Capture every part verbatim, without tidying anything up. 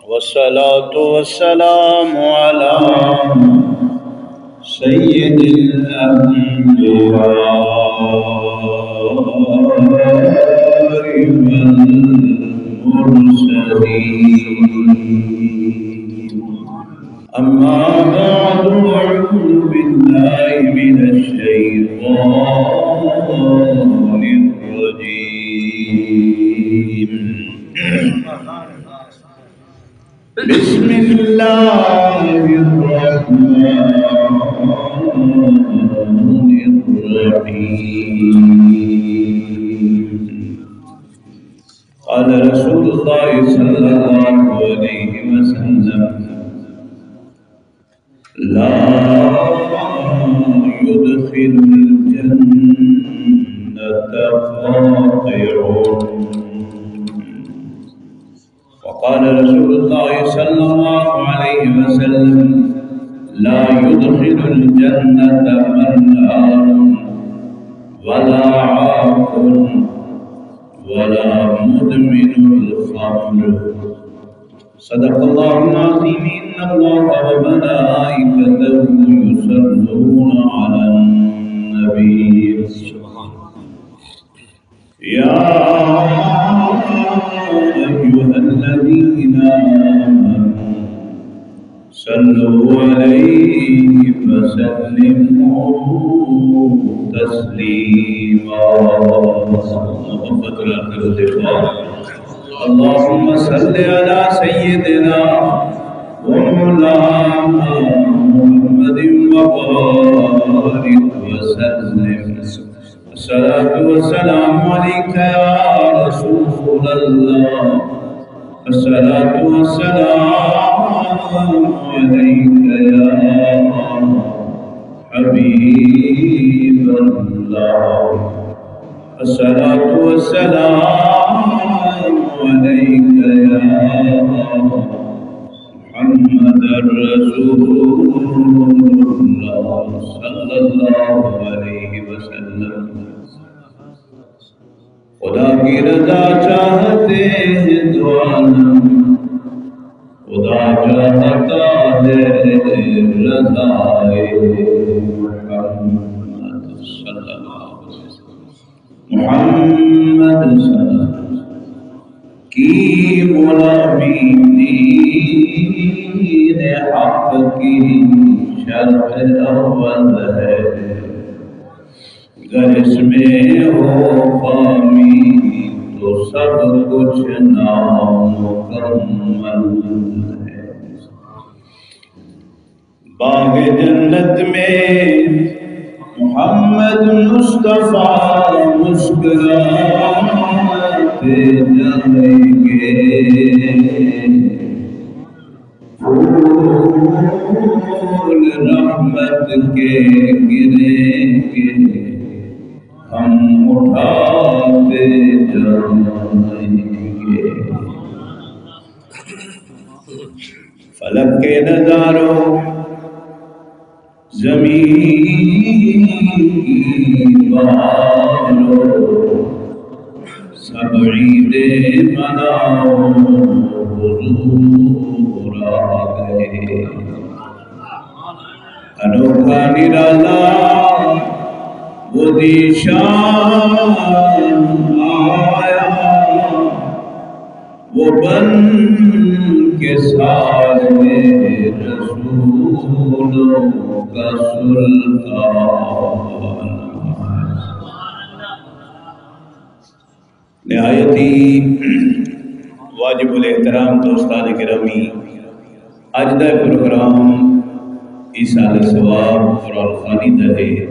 والصلاة والسلام على سيد الأنبياء والمرسلين. أما بعد، أعوذ بالله من الشيطان الرجيم. بسم الله الرحمن الرحيم. قال رسول الله صلى الله عليه وسلم: لا يدخل الجنة قاطع. وقال رسول الله صلى الله عليه وسلم: لا يدخل الجنة منان ولا عاق ولا مدمن الخمر. صدق الله العظيم. إن الله وملائكته يصلون على النبي. يا أيها الذين آمنوا صلوا عليه وسلموا تسليما. محبت نال درود پاک۔ اللهم صل على سيدنا ومولانا محمد وبارك وسلم. الصلاة والسلام عليك يا رسول الله. الصلاة والسلام عليك يا حبيب الله. الصلاة والسلام عليك يا محمد رسول اللہ صلی اللہ علیہ وسلم۔ خدا کی رضا چاہتے ہیں دو عالم، خدا چاہتا ہے رضائے محمد صلی اللہ علیہ وسلم۔ محمد صلی اللہ علیہ وسلم کی غلامی دین حق کی شرط اول ہے، گر اس میں ہو خامی تو سب کچھ نامکمل ہے۔ باغ جنت میں محمد مصطفیٰ مسکراتے جائیں گے، پھول رحمت کے گریں گے، ہم اٹھاتے جائیں گے۔ فلک کے نظاروں، زمین کی بہاروں، سب عیدیں مناؤ، حضور آ گئے۔ انوکھا نرالا وہ ذیشان آیا، وہ بن کے سارے رسولوں کا سلطان۔ نہایت ہی واجب الاحترام دوستان گرامی، اڄ دا پروگرام ایصال ثواب قرآن خوانی دا ہے۔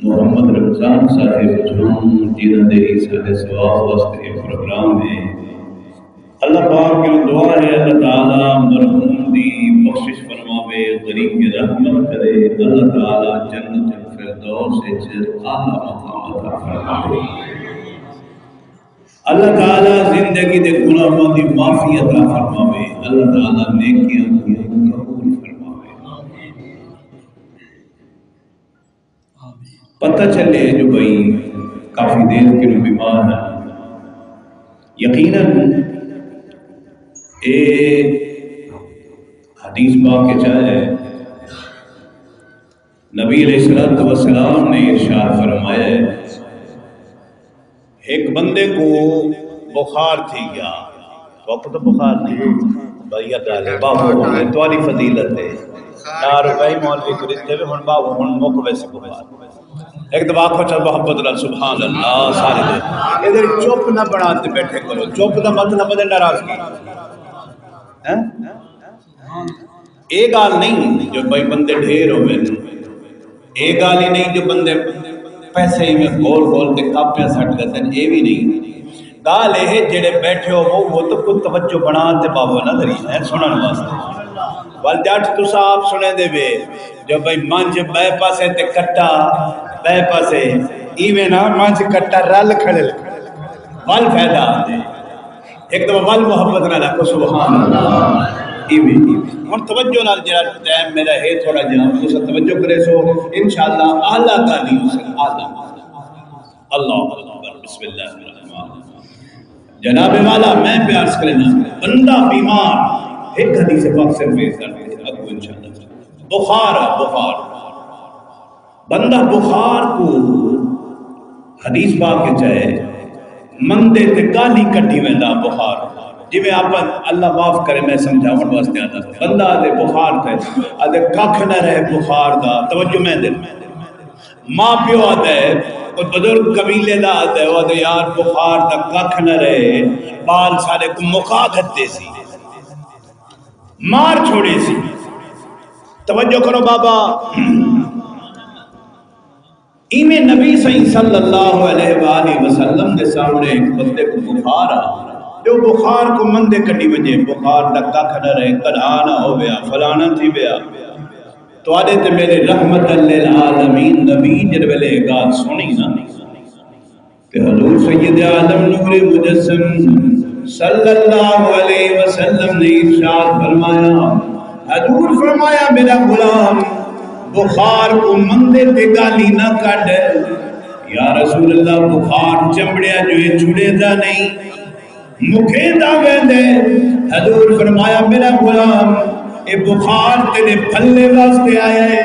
محمد رمضان صاحب جھوم جنہاں دے ایصال ثواب واسطے اے پروگرام ہے۔ اللہ پاک کنوں دعا ہے، اللہ تعالیٰ مرحوم دی بخشش فرماوے، غریق رحمت کرے، اللہ تعالیٰ جنت الفردوس وچ اعلیٰ مقام عطا فرماوے۔ اللہ تعالیٰ زندگی دے گناہاں دی معافی عطا فرماوے، اللہ تعالیٰ نیکیاں کوں قبول فرماوے۔ پتہ چلے جو بھئی کافی دیر کنوں بیمار ہن۔ یقیناً اے حدیث پاک وچ آیا ہے، نبی علیہ الصلوۃ والسلام نے ارشاد فرمایا ہے، ایک بندے کو بخار تھی گیا، وقت بخار نہیں، بھائی یہ گل ہے، بابو ہونے تہاݙی فضیلت ہے، چار روپے مولوی کو دیتے ہوئے ہن بابو ہن مک ویسے بخار۔ ایک دفعہ آکھو چل محبت نال سبحان اللہ سارے دے۔ ادھر چپ نہ بنا تے بیٹھے کرو، چپ دا مطلب ہے ناراضگی۔ ہیں؟ اے ڳالھ نہیں جو بھئی بندے ڈھیر ہووے، اے ڳالھ ہی نہیں جو بندے پیسے ایویں گول گول تے کاپیاں سٹ ڳھدن، اے وی نہیں۔ ڳالھ اے ہے جیڑھے بیٹھے ہوو، وہ تو کوئی توجہ بنا تے باہو نہ دری ہے سنن واسطے۔ ول جٹ تساں آپ سنے دے وے جو بھئی منجھ بئے پاسے تے کٹا بئے پاسے، ایویں نہ منجھ کٹا رل کھڑے، ول فائدہ آندے۔ ایک دفعہ ول محبت نال آکھو سبحان اللہ۔ ایویں ہن توجہ نال جڑا ٹائم میرا ہے تھوڑا جہا، تساں توجہ کرے سو، انشاءاللہ اعلیٰ تعلیم سے اعلیٰ۔ اللہ اکبر، بسم اللہ الرحمن الرحیم۔ جناب والا، میں پیار سے لینا، بندہ بیمار، ایک حدیث پاک سے پیش کرتے ہیں، اب انشاءاللہ۔ بخار ہے، بخار۔ بندہ بخار کو حدیث پاک وچ ہے، مندے تے گالی کڈھی ویندا بخار۔ جویں آپاں اللہ معاف کرے، میں سمجھاوݨ واسطے آندا، بندہ آدھے بخار تے آدھے ککھ نہ رہے بخار دا، توجہ میں دے۔ ماں پیو آدھے، کوئی بزرگ قبیلے دا آدھے، او آدھے یار بخار دا ککھ نہ رہے، بال سارے کو مکا گھتے سی، مار چھوڑے سی۔ توجہ کرو بابا۔ ایویں نبی سائیں صلی اللہ علیہ وآلہ وسلم دے سامنے ایک بندے کو بخار آ، جو بخار کو مندے کڈی وجے، بخار دا ککھ نہ رہے، کڈھا نہ ہویا، فلانا تھی ویا۔ تواڈے تے میرے رحمت للعالمین نبی جڑ ویلے یہ گال سنی نا، تے حضور سید عالم نور مجسم صلی اللہ علیہ وسلم نے ارشاد فرمایا، حضور فرمایا، میرا غلام، بخار کو مندے تے گالی نہ کڈ۔ یا رسول اللہ، بخار چمڑیا جو ہے چھڑے دا نہیں، مکیندا ویندے۔ حضور فرمایا، میرا غلام، اے بخار تیرے بھلے واسطے آیا ہے۔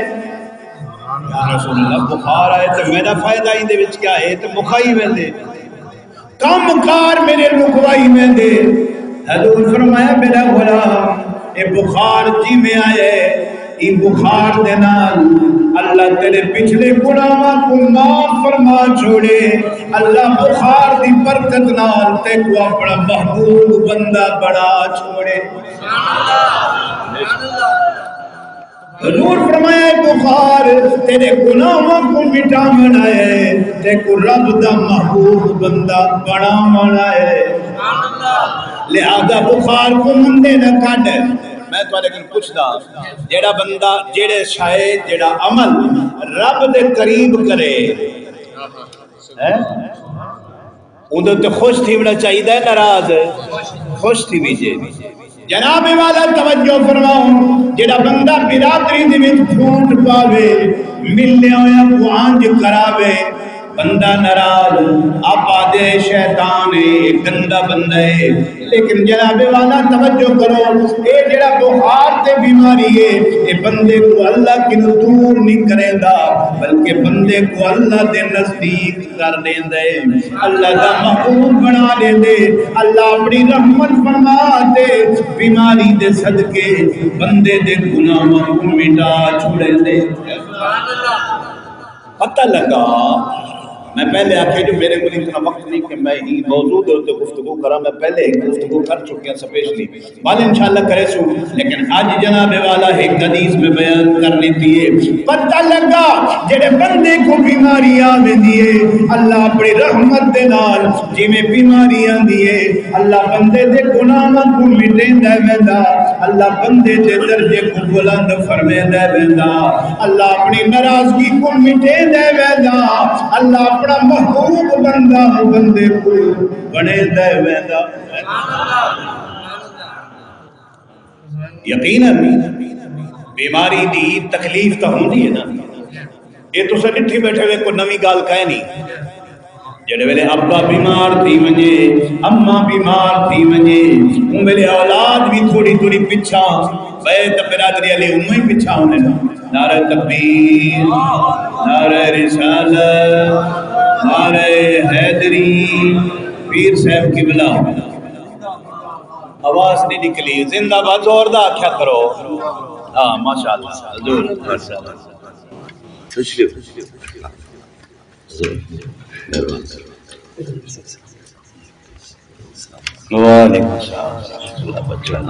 یا رسول اللہ، بخار آئے تے میرا فائدہ ایندے وچ کیا ہے؟ تے مکائی ویندے۔ کم کار میرے مکوائی ویندے۔ حضور فرمایا، میرا غلام، اے بخار جیویں آئے، ایں بخار دے نال اللہ تیرے پچھلے گناہاں کو معاف فرما چھوڑے۔ اللہ بخار دی برکت نال تیکو اپنا محبوب بندہ بنا چھوڑے۔ حضور فرمایا، بخار تیرے گناہاں کو مٹاون آئے، تیکو رب دا محبوب بندہ بناون آئے۔ لہذا بخار کو مندے نہ کڈ۔ میں تہاڈے کول پچھدا، جیڑھا بندہ، جیڑھے شے، جیڑھا عمل رب دے قریب کرے، ہیں؟ اوندے تے خوش تھیوݨا چاہیدا ہے، ناراض؟ خوش تھی ویجے۔ جناب والا توجہ فرماؤ، جیڑھا بندہ برادری دے وچ پھوٹ پاوے، ملنے ہویا کو آنج کراوے، بندہ ناراض، آپ آدھے شیطان ہے، گندا بندہ ہے۔ لیکن جناب والا توجہ کرو، اے جڑا بخار تے بیماری ہے، اے بندے کو اللہ کنوں دور نہیں کریندا، بلکہ بندے کو اللہ دے نزدیک کر دیندے، اللہ دا محبوب بنا دیندے۔ اللہ اپنی رحمت فرما تے بیماری دے صدقے بندے دے گناہاں کو مٹا چھوڑیندے۔ پتہ لگا، میں پہلے آکھیا جو میرے کول اتنا وقت نہیں کہ میں ہی موضوع دے اتے گفتگو کراں، میں پہلے ہی گفتگو کر چکیا سپیشلی، بل انشاءاللہ کرے سوں، لیکن اج جناب والا ایک حدیث میں بیان کر لیتی ہے۔ پتہ لگا جڑے بندے کو بیماری آ ویندی ہے، اللہ اپنی رحمت دے نال جویں بیماری آندی ہے، اللہ بندے دے گناہاں کوں مٹیندا ویندا، اللہ بندے دے درجے کوں بلند فرمیندا ویندا، اللہ اپݨی ناراضگی کوں مٹیندا ویندا، اللہ اپݨا محبوب بندہ بندے کوں بݨیندا ویندا۔ یقیناً بیماری دی تکلیف تاں ہوندی ہے نا، اے تساں ݙٹھی ٻیٹھے وے، کوئی نویں ڳالھ کائے نہیں۔ جیڑھے ویلے ابا بیمار تھی ونڄے، اماں بیمار تھی ونڄے، اوں ویلے اولاد وی تھوڑی تھوڑی پچھاں، ٻئے تاں برادری آلے اونویں ہی پچھاں ہوندن۔ نعرہ تکبیر، نعرہ رسالت، نعرہ حیدری، پیر صاحب قبلہ۔ آواز نہیں نکلی، زندہ باد زوردار آکھیا کرو۔ ہاں، ماشاءاللہ، حضور، ماشاءاللہ۔ تشریف۔ وعلیکم السلام۔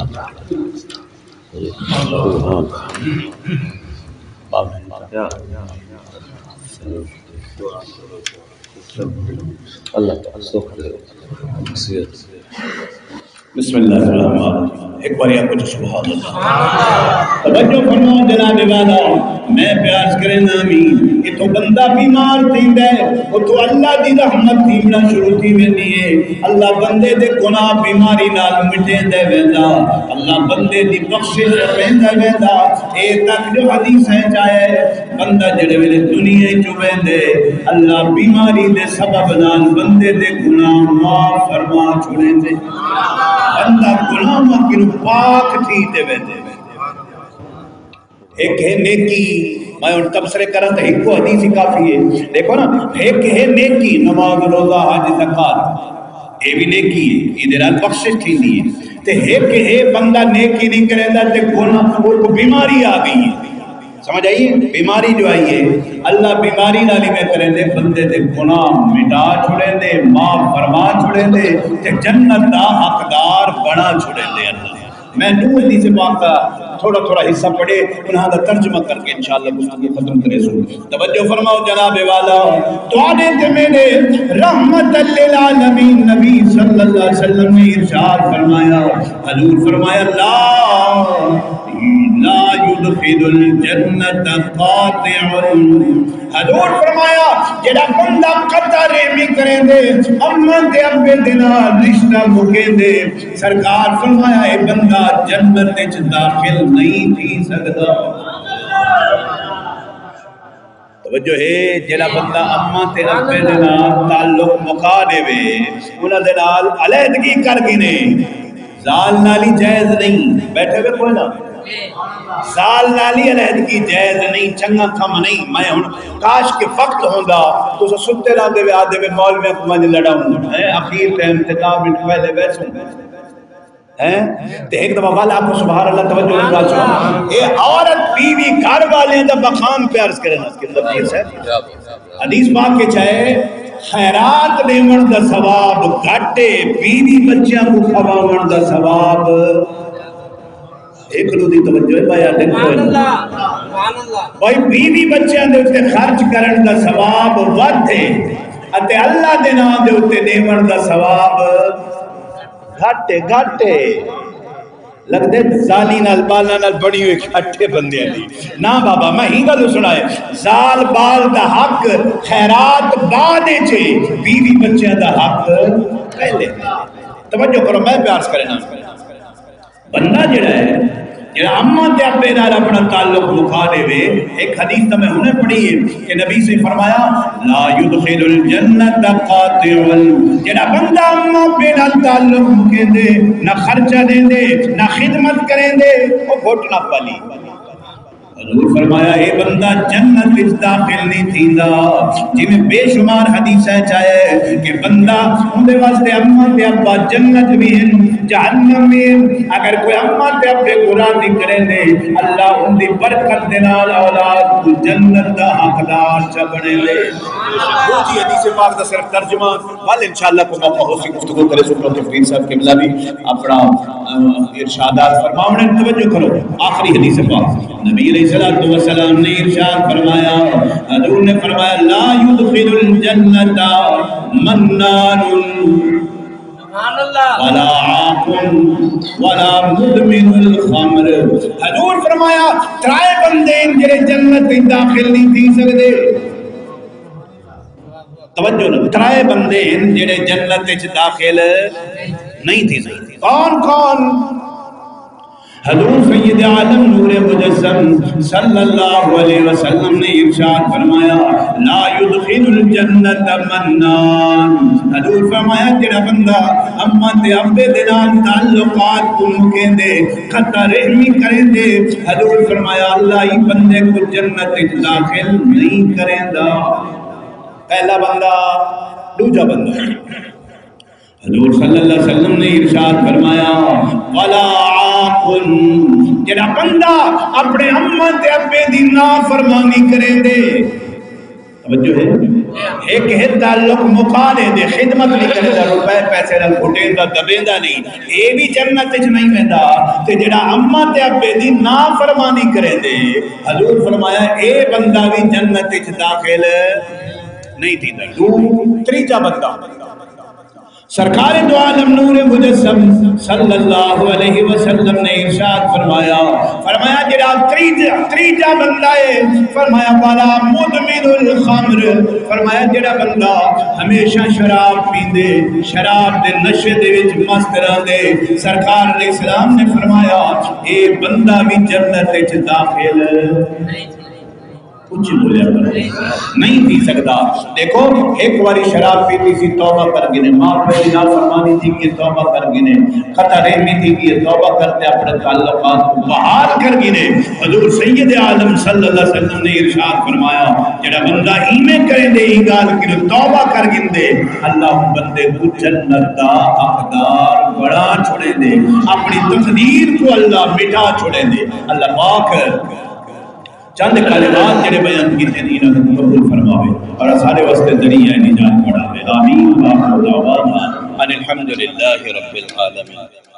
اللہ تعالیٰ سکھ دے۔ بسم اللہ الرحمن الرحیم۔ ایک بار آپ کچھ سبحان اللہ۔ توجہ فرماؤ جناب والا، میں پیاس کرنا می، اتھوں بندہ بیمار تھیندا ہے، اتھوں اللہ دی رحمت تھیونا شروع تھی ویندی ہے۔ اللہ بندے دے گناہ بیماری نال مٹیندے ویندا، اللہ بندے دی بخشش ویندا ویندا۔ اے تک جو حدیث ہے چاہے بندہ جڑے ویلے دنیا چ ویندے، اللہ بیماری دے سبب نال بندے دے گناہ معاف فرما چھوڑیندے۔ بندہ گناہاں کنوں پاک تھی تے ویندے۔ ہک ہے نیکی، میں ہن تبصرے کراں تے ہکو حدیث ہی کافی ہے۔ دیکھو نا، ہک ہے نیکی، نماز، روزہ، حج، زکوٰۃ، اے بھی نیکی ہے، ایندے نال بخشش تھیندی ہے۔ تے ہک ہے بندہ نیکی نہیں کریندا تے گناہ، او کو بیماری آ گئی ہے۔ سمجھ آئی ہے؟ بیماری جو آئی ہے، اللہ بیماری نال ہی میں کریندے، بندے دے گناہ مٹا چھوڑیندے، معاف فرما چھوڑیندے، تے جنت دا حقدار بنا چھوڑیندے اللہ۔ میں ݙو حدیث پاک دا تھوڑا تھوڑا حصہ پڑھے، انہاں دا ترجمہ کر کے انشاءاللہ گفتگو ختم کریسوں۔ توجہ فرماؤ جناب والا، تہاݙے تے میݙے رحمت للعالمین نبی صلی اللہ علیہ وسلم نے ارشاد فرمایا، حضور فرمایا، لا، لا يدخل الجنة قاطع۔ حضور فرمایا، جڑا بندہ قطع رحمی کریندے، اماں تے ابے دے نال رشتہ مکیندے، سرکار فرمایا، اے بندہ جنت وچ داخل نہیں تھی سکدا۔ توجہ ہے، جیڑھا بندہ اماں تے ابے دے نال تعلق مکا ݙیوے، انہاں دے نال علیحدگی کر گھنے، زال نال ہی جائز نہیں، بیٹھے ہوئے کوئی نہ، زال نال ہی علیحدگی جائز نہیں، چنگا کم نہیں۔ میں ہن کاش کہ وقت ہوندا، تساں ستے رہندے وے، آہدے وے مولویاں کوں ونڄ لڑاؤں، ہیں، اخیر ٹائم تے ݙاہ منٹ پہلے ویسوں۔ ہیں؟ تے ہک دفعہ ول آکھو سبحان اللہ، توجہ نال سنو۔ اے عورت بیوی گھر والے دا مقام پیار کرے نا، کہ نبی صاحب۔ حدیث پاک کے چاہے خیرات دیوݨ دا ثواب گھٹ ہے، بیوی بچیاں کو کھواوݨ دا ثواب۔ ایک دو دی توجہ ہے، بھائی، آ دیکھو۔ سبحان اللہ، سبحان اللہ۔ بھائی، بیوی بچیاں دے اُتے خرچ کرݨ دا ثواب ودھ ہے، اتے اللہ دے نام دے اُتے دیوݨ دا ثواب گھٹ ہے، گھٹ ہے۔ لڳدے زالی نال، ٻالاں نال بݨی ہوئی اٹھے بندیاں دی۔ نہ بابا، میں ہی ڳالھ سݨائے، زال ٻال دا حق خیرات بعد وچ ہے، بیوی بچیاں دا حق پہلے۔ توجہ کرو، میں پیار کرنا۔ بندہ جڑا ہے، جڑا اماں تے ابے نال اپݨا تعلق مکا ݙیوے، ایک حدیث تاں میں ہنے پڑھی ہے کہ نبی سے فرمایا، لا يدخل الجنة قاطع، جڑا بندہ اماں ابے نال تعلق مکیندے، نہ خرچہ ݙیندے، نہ خدمت کریندے، او گھٹ نہ پالی۔ حضور فرمایا، اے بندہ جنت وچ داخل نہیں تھیندا۔ جویں بے شمار حدیثاں چ آیا ہے کہ بندہ، اوندے واسطے اماں تے ابا جنت وی ہن، جہنم وی ہن۔ اگر کوئی اماں تے ابے کو راضی کریندے، اللہ اوندی برکت دے نال اولاد کو جنت دا حقدار چا بݨیندے۔ ݙوجھی حدیث پاک دا صرف ترجمہ ول انشاءاللہ کو موقع ہوسی گفتگو کریسوں، کیونکہ پیر صاحب قبلہ بھی اپݨا، آ، ارشادات فرماوݨے۔ توجہ کرو، آخری حدیث پاک، نبی علیہ الصلوۃ والسلام نے ارشاد فرمایا، حضور نے فرمایا، لا يدخل الجنة منان ولا عاق ولا مدمن الخمر۔ حضور فرمایا، ترائے بندے ہن جڑے جنت وچ داخل نہیں تھی سکدے۔ توجہ نال، ترائے بندے ہن جڑے جنت وچ داخل نہیں تھی سڳدے۔ کون کون؟ حضور سید عالم نور مجسم صلی اللہ علیہ وسلم نے ارشاد فرمایا، لا يدخل الجنت منان۔ حضور فرمایا، جڑا بندہ اماں تے ابے دے نال تعلقات کو مکیندے، قطع رحمی کریندے، حضور فرمایا، اللہ ای بندے کو جنت وچ داخل نہیں کریندا۔ پہلا بندہ، دوجا بندہ۔ حضور صلی اللہ علیہ وسلم نے ارشاد فرمایا، ولا عاق، جڑا بندہ اپنے اماں تے ابے دی نافرمانی کریندے، توجہ ہے، ایک ہے تعلق مکا دے دے، خدمت نہیں کریندا، روپے پیسے نال گھٹیندا دبیندا نہیں، اے بھی جنت وچ نہیں ویندا۔ تے جڑا اماں تے ابے دی نافرمانی کریندے، حضور فرمایا، اے بندہ بھی جنت وچ داخل نہیں تھیندا۔ دو، تریجا بندہ، سرکار دو عالم نور مجسم صلی اللہ علیہ وسلم نے ارشاد فرمایا، فرمایا، جڑا تریجا، تریجا بندہ ہے، فرمایا، والا مدمن الخمر، فرمایا، جڑا بندہ ہمیشہ شراب پیندے، شراب دے نشے دے وچ مست رہندے، سرکار علیہ السلام نے فرمایا، اے بندہ بھی جنت وچ داخل اچی بولیا کرو، نہیں تھی سکدا۔ دیکھو، ایک واری شراب پیتی سی، توبہ کر گھنے، ماں پیو دی نافرمانی تھی گئی، توبہ کر گھنے، قطع رحمی تھی گئی، توبہ کر تے اپنے تعلقات کو بحال کر گھنے۔ حضور سید عالم صلی اللہ علیہ وسلم نے ارشاد فرمایا، جڑا بندہ ایویں کریندے، ای گال کنوں توبہ کر گھندے، اللہ بندے کو جنت دا حقدار بنا چھوڑیندے، اپنی تقدیر کو اللہ مٹا چھوڑیندے۔ اللہ پاک چند کلمات جڑے بیان کیتے نے، انہاں کوں قبول فرماوے اور اساݙے واسطے ذریعہ نجات بݨاوے۔ آمین۔ وآخر دعوانا ان الحمد للہ رب العالمین۔